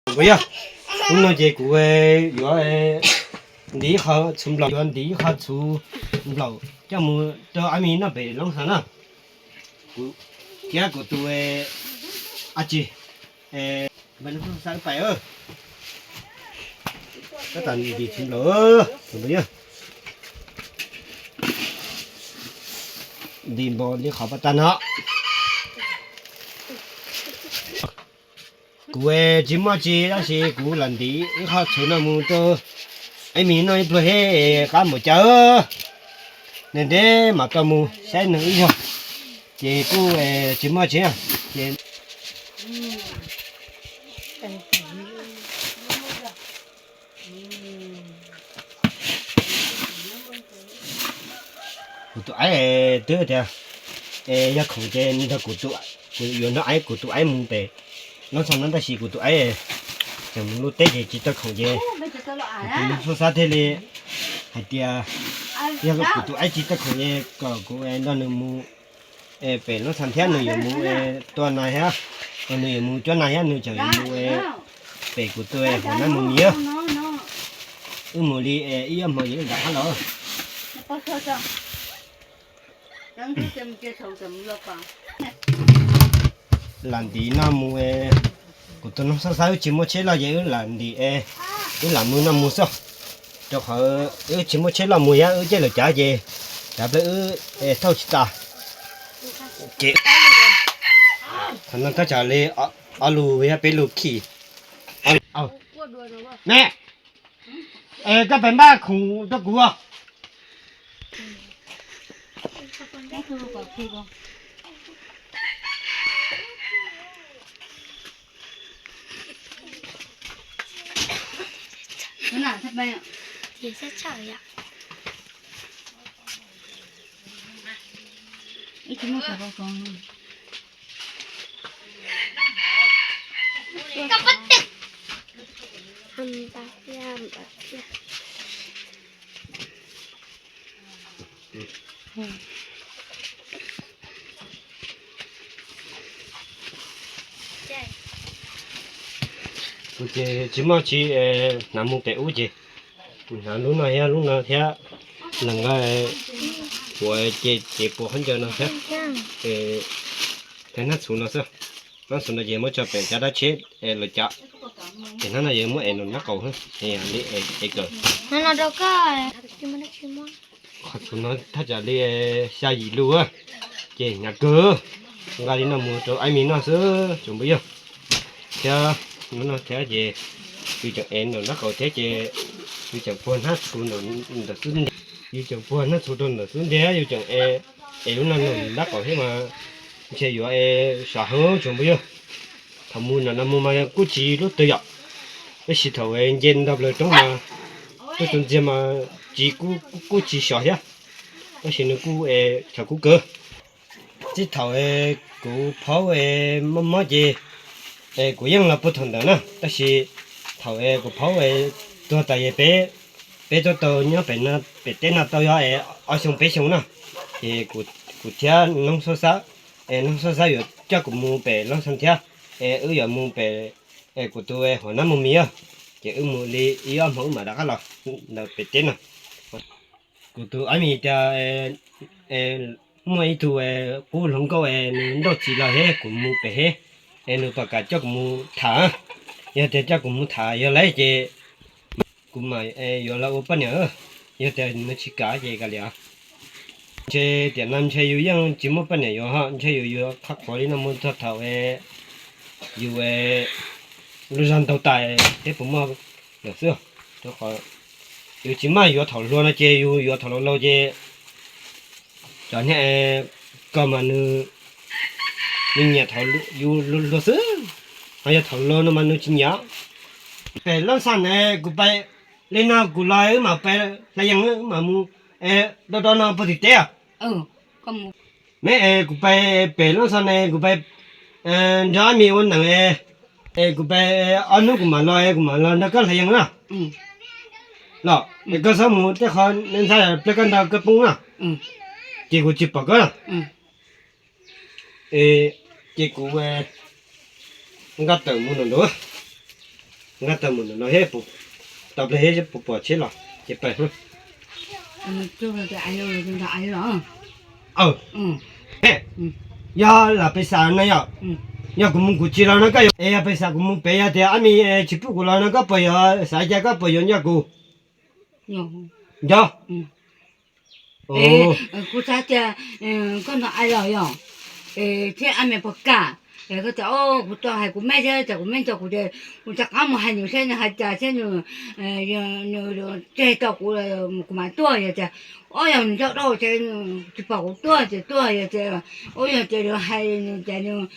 Kuv yog, hnub no ces kuv yuav ntim ib qho txhuv nplaum, yuav ntim ib qho txhuv nplaum coj mus rau Ab Mis noj pem Loob Xas na. Kuv thiab kuv tus, a, tsis, pais, tab tom ntim txhuv nplaum, ntim npaum li qhov pas tag no. Kuv tsis muaj tsi tab sis kuv lam ntim ib qho txhuv no mus rau Ab Mis noj ib pluag thiab, qab npaum cas, ntev ntev mam tau mus saib nws ib zaug, ces kuj tsis muaj tsi na. Ces kuv tus aib twb tias, yog khoom ces nrog kuv, kuv yuav nrog aib, kuv tus aib mus pem Loob Xas no tab sis kuv tus aib tseem mus luaj teb ces tsis tau khoom ces kuv tus Loob Xab Xab thiaj li hais tias yog kuv tus aib tsis tau khoom ces kom kuv nrog nws mus pem Loob Xas thiab, nws yuav mus tua nas thiab, nws yuav mus cuab nas thiab, nws tseem yuav mus pem kuv tus hauv nab mus mis. Wb mus li ib ob hmo ces wb rov qab los. Lam ntim no mus, kuv tus Loob Xab Xab wb tsis muaj tsheb loj ces wb lam ntim, wb lam mus no mus xwb, rau qhov wb tsis muaj tsheb loj mus thiab wb caij lawv cav ces cav plaws wb thauj tsis tas. Ces qhov no thaj tsam li ob lus thiab peb lus khij. Me, koj pab npaj khoom rau kuv. Kuv ces tsis muaj tsi, hnav mus pem ub ces hnav lub no thiab lub no thiab, nqa, kuv ces ces puas khaub ncaws no thiab, thiab hnab txhuv no xwb. Hnab txhuv no ces muab tso pem cov dab tsheb los cav, ces hnab no yog muab ev nram nraub qaum li ev kawm. Qhov txhuv no thaj tsam li xya yim lus, ces hnyav kawg, nqa li no mus rau Ab Mis noj xwb tsoom phooj ywg. Thiab hnub no thiab ces yus tseem ev nram nraub qaum thiab ces yus tseem puag hnab txhuv ntawm xub ntiag, yus tseem puag hnab txhuv rau ntawm xub ntiag yus tseem ev lub no nram nraub qaum thiab mas ntshe yuav sov heev tsoom phooj ywg. Thaum mus nram no mus mas kuj tsis lub twg yom, tab sis thaum nce nto plaws roob mas tuaj txog ntxiag mas tsis, kuj tsis sov thiab, tab sis nws kuj thaum kub kawg. Txij thaum kuv phaub mob mob ces kuv yeej los puag thaum ntawd na, tab sis thaum kuv phaub tuag tas es peb, peb tuaj tau nyob pem no, pem teb no tau yog ob xyoo peb xyoo na, ces kuv thiab Noob Xab Xab, Noob Xab Xab yuav coj kuv mus pem Loob Xas thiab, es wb yuav mus pem kuv tus hauv nab mus mis, ces wb mus li ib ob hmo wb mam rov qab los ntawm pem teb no. Kuv tus Ab Mis tias muaj ib tug qub hluas nkauj nws nrauj txiv los thiab kuv mus pem thiab, es nws puas kam coj kuv mus tham, yog tias coj kuv mus tham yog lawm ces kuv mam yuav los ua poj niam, yog tias nws tsis kam ces kav liam. Ntshe tiam no ntshe yus yeej tsis muaj poj niam yuav, ntshe yus yuav qhab qhuas li no mus txog thaum yus lub zog ntaug tas thiab puas muaj lawm xwb. Rau qhov yus tsis maj yuav thaum hluas no ces yus yuav thaum laus laus ces cov niag ko mas nws, nws nyiam thaum yus hluas xwb, ho yog thaum laus no mas nws tsis nyiam. Pem Loob Xas ne kuv pais, li no kuv los wb mam pais hlais yees, wb mam mus do do no puag tim teb. Me es kuv pais pem Loob Xas ne kuv pais nrog Ab Mis ua neej es kuv pais ob hnub kuv mam los, kuv mam los nrog koj hlais yees na. Los es koj txhob mus tej qhov neeg ntxhab pliag koj nrog koj poob na, ces kuv tsis pom koj na. Ces kuv nqa tawm mus nram nraud. Nkag tau mus ntawm no thiab, tau ple thiab puas pom tsheb los ces pais. Aw, yog lam pes xav no yog, yog kuv mus kuv tsis los no koj yuav, es yog pes xav kuv mus pem yog tias Ab Mis tsis pub kuv los no koj puas yuav xav cas, koj puas yuav nco kuv? Nco. Kuv xav tias koj nrog Ab Mis los yog, thiab Ab Mis puas kam, es koj tias kuv tau hais kuv me thiab, cas kuv me nco kuv ces kuv rov qab mus hais nws seb nws hais cas thiab nws tseg tau kuv, kuv mam tuaj. Yog tias, o, yog nws nco dhau ces tsis pom kuv tuaj ces tuaj, yog tias, o, yog tias nws hais nws cas nws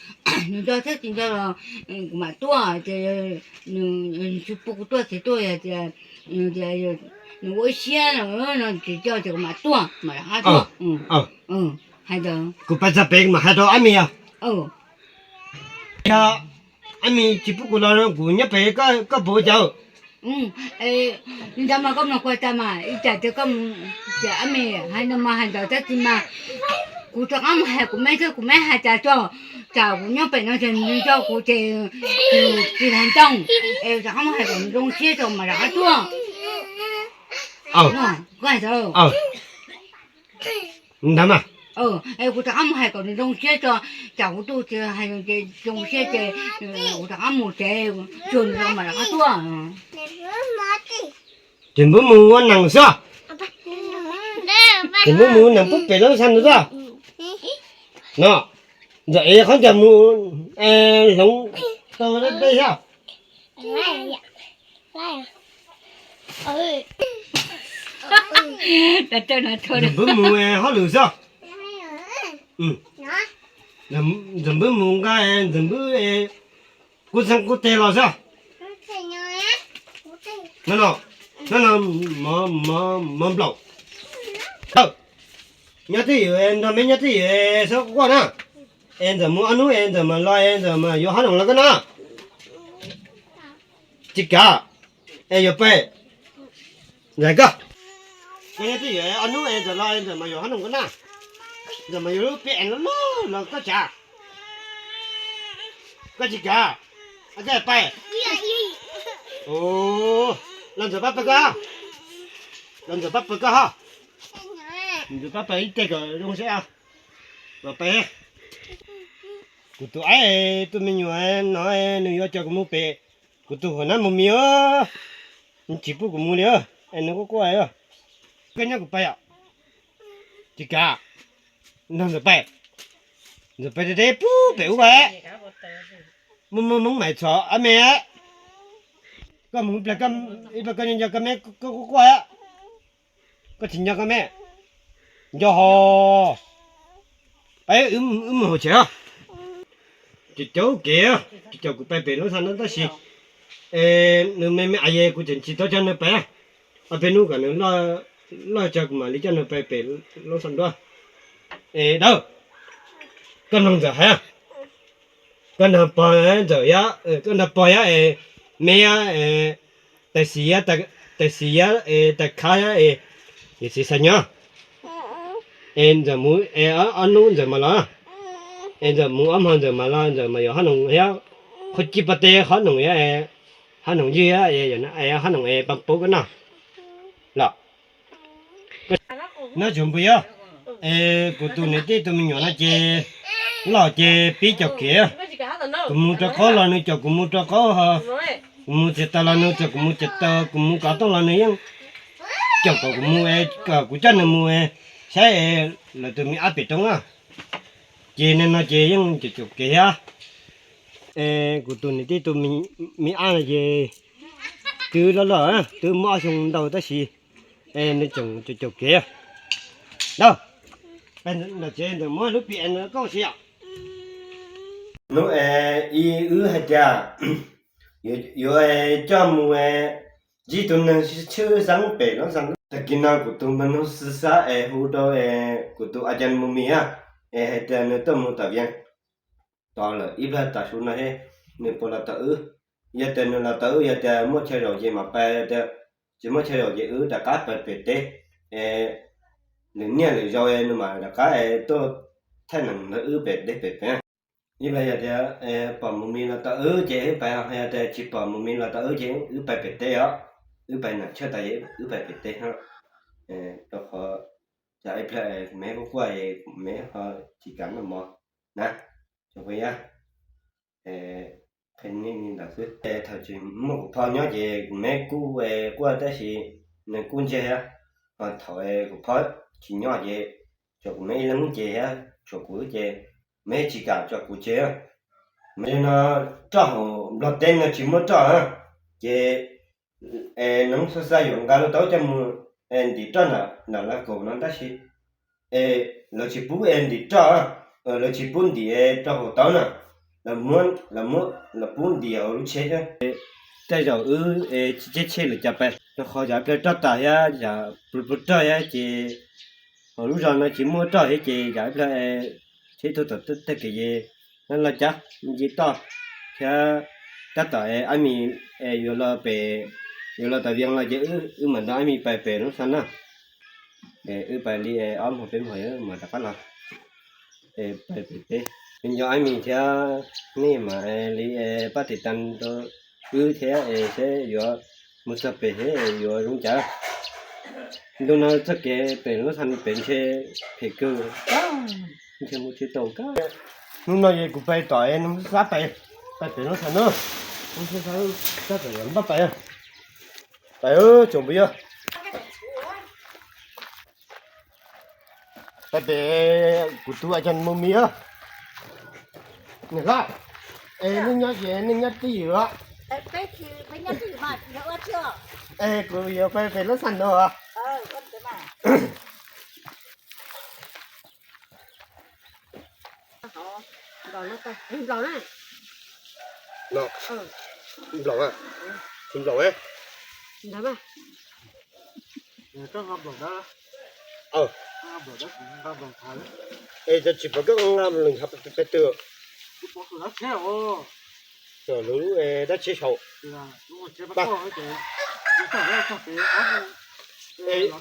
nco thiab tsis nco los kuv mam tuaj, ces nws tsis pub kuv tuaj ces tuaj, yog tias nws ua ib siab no tsis nco ces kuv mam tuaj, mam rov qab tuaj. Hais ntawd kuv pais txog pem mam hais rau Ab Mis os. Yog Ab Mis tsis pub kuv los no kuv nyob pem, koj puas ua cas? Li ntawd mas koj mloog kuv tas mas ib tsam tias koj, tias Ab Mis hais no mas hais ntawd tab sis mas kuv rov qab mus hais kuv me thiab, kuv me hais cas tso, tsam kuv nyob pem no ces nws nco kuv ces nws tsis hais ntoo, es rov qab mus hais kom nws zoo siab tso mas rov qab tuaj. Koj hais ntawd mas, es kuv rov qab mus hais kom nws zoo siab tso, tsam kuv tuaj tsis hais ces zoo siab ces kuv rov qab mus ces tsuag nws los mas rov qab tuaj. Ces npub mus ua nees xwb. Ces npub mus ua nees pub pem lub xab ntawd xwb. No, ntxawm es qhov ncauj mus hloov tau deb deb xwb. Ntxawm npub mus hauj lwm xwb. Ntxawm npub mus nqa, ntxawm npub kub xeeb kub teg los xwb. No, no, no, mov nplaum. Nyob twj ywm, nrog me nyob twj ywm xwb quaj na. Es ntxawm mus ob hnub es ntxawm mam los es ntxawm mam yuav hab noom los koj na. Tsis kav, es yuav pais. Ntxawm koj, me nyob twj ywm ob hnub es ntxawm los es ntxawm mam yuav hab noom koj na. Ntxawm mam yuav lub pib es loj loj los koj tsav. Koj tsis kav, koj pais. Los ntxawm pab pawg koj, los ntxawm pab pawg koj ho. Ntxawm pab pawg ib teg kom zoo siab. Los pais. Kuv tus aib, tus me nyuam no nws yuav coj kuv mus pem. Kuv tus huam nab mus mis os, nws tsis pub kuv mus li os, es nws quaj quaj os. Koj nyob kuv pais os. Tsis kav, nrog ntxawm pais. Ntxawm pais deb deb pub pem ub pais. Muaj muaj Hmoob Maim txhom ab me. Koj mus ib pliag, ib pliag koj nco nco koj me, koj quaj quaj. Koj tsis nco koj me? Nco hos. Wb mus hauv tsev os. Ces caum kev, ces caum kuv pais pem lub xab ntawd tab sis nws me me ais, kuv tseem tsis tau coj nws pais. Ob peb hnub kom nws loj tso kuv mam li coj nws pais pem lub xab ntawd. Es dawb, koj mloog ntxawm hais. Koj nrog pog ntxawm, koj nrog pog thiab es me thiab, tais xis thiab, tais xis thiab es tais khab thiab es yawm txiv xa nyob. Es ntxawm mus es ob hnub ntxawm mam los. Es ntxawm mus ob hmo ntxawm mam los, ntxawm mas yuav hab noom thiab, qhuav cib pov teg hab noom thiab, hab noom ywg thiab, hab noom es pab pub koj noj los. Nyob tsuav npus yog, es kuv tus niam tij tus me nyuam no ces loj ces pib caum kev. Kuv mus rau qaub los nws caum kuv mus rau qaub, kuv mus tsev taws los nws caum kuv mus tsev taws, kuv mus kov tooj los nws yeej caum kom kuv mus, kom kuv coj nws mus saib lawv tus me ab pem roob na. Ces nim no ces yeej caum caum kev thiab. Es kuv tus niam tij tus me ab no ces twb loj loj, twb muaj ob xyoo ntau tab sis nws tseem caum caum kev. Dawb, ntawm tsev ntawm muab lub pim es koj siv os. Hnub es wb hais tias yuav coj mus ntsib tus neeg tshwj xeeb pem lub xab ntawd. Tag kis no kuv tus npawg nug xwb xav es hu rau kuv tus a cas mus mis a, es hais tias nws tuaj mus tom Vias tod lawm ib plag tav su no thiab, nws puas los tom wb. Yog tias nws los tom wb, yog tias muaj chaw zaum ces mam pais, yog tias tsis muaj chaw zaum ces wb rov qab pais pem teb. Es lwm niaj lwm zaus nws mam rov qab tuaj thaij neem ntawm wb pem teb pem pem. Ib pliag yog tias pom mus mis los tau wb ces wb pais, yog tias tsis pom mus mis los tau wb ces wb pais pem teb os. Wb pais nram chaw tas ces wb pais pem teb no. Rau qhov tsam ib pliag kuv me kuj quaj es kuv me ho tsis kam noj mov na. Tsoom phooj ywg, qhia nej li ntawd xwb. Thaum tsis muaj kuv phob nyob ces kuv me kuj quaj tab sis nws kuj ntseg thiab. Ho thaum kuv phob tsis nyob ces tshuav kuv me ib leeg ces thiab tshuav kuv ces me tsis kam tso kuv tseg. Mas no roj hauv Nplog teb no tsis muaj roj na, ces nws xav xav yuav nqa lub taub coj mus ntim roj nram laj kaum no tab sis lawv tsis pub ntim roj, lawv tsis pub ntim rau hauv taub na, lawv muab, lawv pub ntim hauv lub tsheb xwb. Tej zaum wb tsis tseb tsheb lawm cas pais, rau qhov yog ib pliag roj tas thiab yog pluag pluag roj thiab ces hauv lub zos no tsis muaj roj thiab ces yog ib pliag tsheb tuag tom tag kev ces laj laj cab me ntsis toj thiab. Tab tom Ab Mis yuav los pem, yuav los tom Vias los ces wb mam nrog Ab Mis pais pem Loob Xas na. Wb pais li ob hmos peb hmos mam rov qab los. Pais pem teb, me nco Ab Mis thiab nej mam li pab tiv tas rau wb thiab es seb yuav mus txog pem thiab yuav zoo cas. Ntu no txoj kev pem Loob Xas pem ntshe phem kawg, ntshe mus tsis tau kawg. Hnub no es kuv pais tom Noo Xab pais, pais pem Loob Xas na. Noo Xab pem npaj pais, pais tsoom phooj ywg. Pais pem kuv tus a cas mus mis. Niam hlob, es nej nyob ces nej nyob twj ywm os. Es kuv yuav pais pem Loob Xas no. Nplaum, nplaum, tsis nplaum. Es cov tsis pom koj nqa lwm hov pes twg? Lub dab tsheb saum.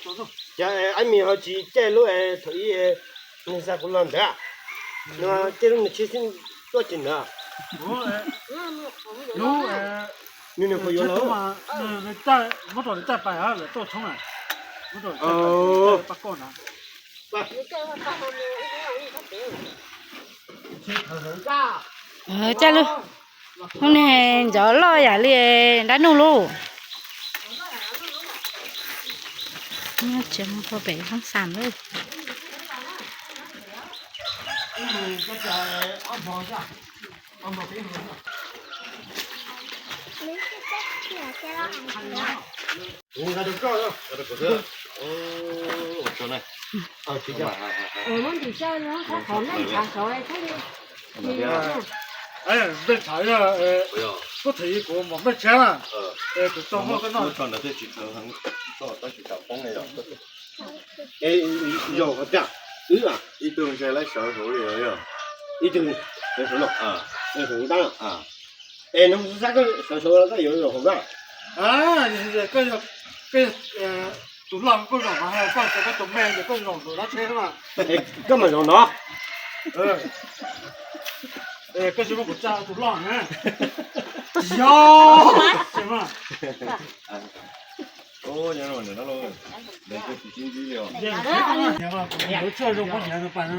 Cov Ab Mis ho tsis caij lub thaum ib nws xa kuv los ntawd, no caij lub nws tsheb xwb tuaj tsis ntawd. Nws nws puas yuav los? Caij lub, hnub no ncov loj yam li dab nug lauj. Tsis mus pem Loob Xas lawm. Npej tshav, koj them kuv mom npej tshav na, kuv tau muab koj noj. Zaum qhov tiag, wb ib tug ntshe lawv sawv hauv li, ib tug sawv hauv no, sawv hauv tab. Es no xab koj sawv hauv koj yuav zaum hauv na. Koj tus loj koj zaum no, koj tus me ces koj zaum ntawm dab tsheb na. Koj mam zaum no. Koj tsis muab kuv tsa tus loj na. Yog. Kuv yuav tshuaj zoo muab hnyav no pais.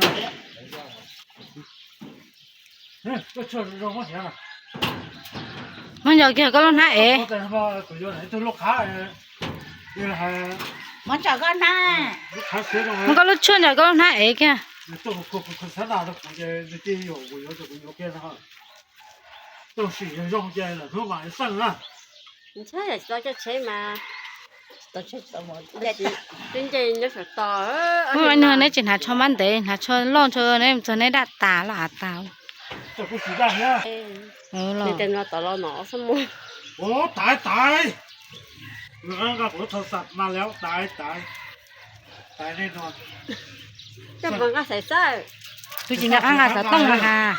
Muab nco kiag koj lub hnab ev. Muab nco koj hnab. Muab koj lub tshuaj nco koj lub hnab ev kiag. Ub, neb tsis hnav tsho mab ntev, hnav tsho loj ntsho neb txog neb daj tas loj av tas. Kuv tsis nco qab nqa xov tooj los has.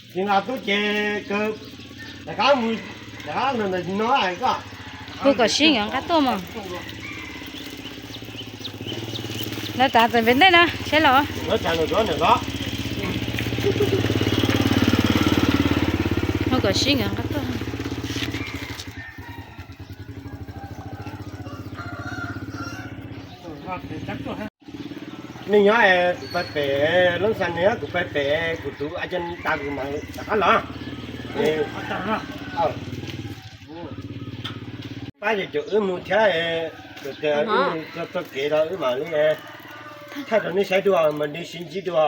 Tsis nqa tub ces kawg, rov qab mus, rov qab no. Kuv kom sib nqav tuaj mog. Lawv tav txawm pem ntej no saib los. Hnub kom sib nkawd nqa tuaj. Nej nyob kuv pab pem, lub xas ne kuv pab pem, kuv tus a ca tas kuv mam rov qab los. Pab ces caum wb mus thiab, caum tias wb mus txog txoj kev los wb mam li thaij rau nej saib dua, mam li sib ntsib dua.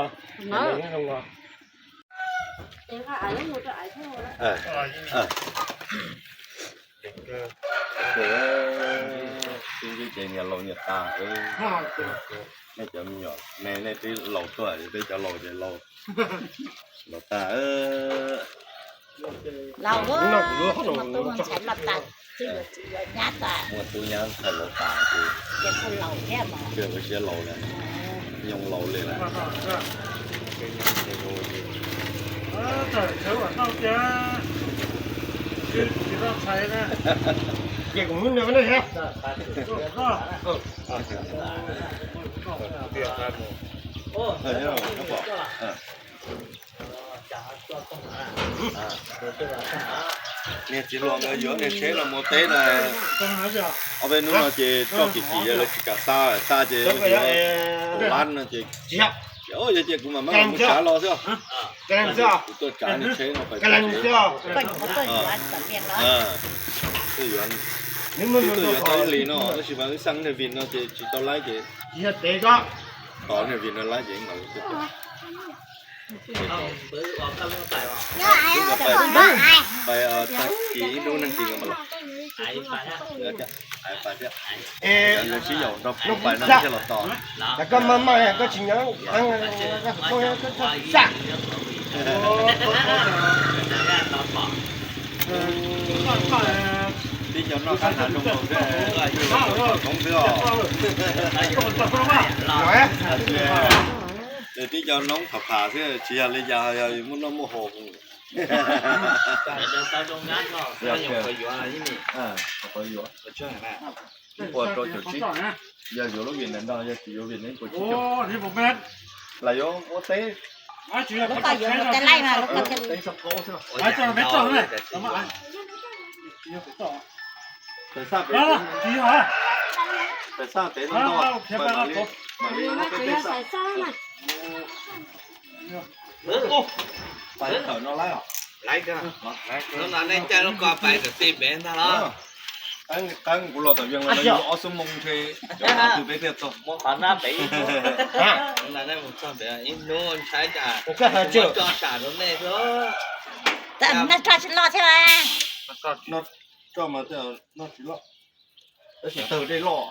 Sib ntsib ces nyias laus nyias tas. Nej cov me nyuam ne, nej twb laus tuaj, peb cov laus ces laus, laus tas. Laus, mus tu ntxhais laus tas, mus tu nyab ntxhais laus tas ces ua siab laus lawm, nyob laus li lawm. Ces kuv muab nws, niag txiv hluas nkawd yuav niag tsheb no mus teb na, ob peb hnub no ces tso kim kim lawv tsis kam xa, xa ces yuav lab no ces, yog ces kuv mam maj mam mus tsav los xwb. Kuv tuaj tsav niag tsheb no pais teb. Twb yuav, twb tuaj yuav tau ib hlis no tab sis mas wb xaj niag vim no ces tsis tau laib ces, tos niag vim no laib ces mam li tuaj. Pais tag kis ib hnub neeg kis no mas los. Sib yaum nrog kuv pais no thiaj los tos. Koj maj maj koj tsis nyob, tib cov noj qab hnav zoo nkaus xwb, yus los txog koob xwb os. Tib cov noob pham pham xwb tsis yog li cas, yog yus muaj noj muaj haus. Puas rau caum tsib, yog yuav lub vim ntawd nrog, yog tsis yuav vim ntawd puas tsib caug. Lam yuav ua teb. Lub koj yuav ua teb laij mas lub koj thiaj li. Pais xaj pem, pais xaj pem no ntau, pais mam li, mam li ua peb peb xaj. Pais tawm no laib os. Hnub no nej caij lub ko pais kwv tij pem ntag los? Qeeb kuv los tom Vias los yus ob xuab moos ntshe cov no twg peb thiaj txog. Muab qhov nab pem ib hnub. Hnub no nej mus txog pem ib hnub ntshai cas muab tso sam rau nej xwb. Noj tsis loj thiab. Noj tsis loj. Tab sis tawg dej loj.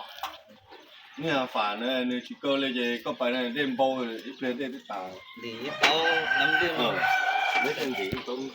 Niag fam na nws tsis kaw li ces koj pais na dej npau ib pliag dej twb tas. Ntim ib taub nab dej. Ntim ib taub.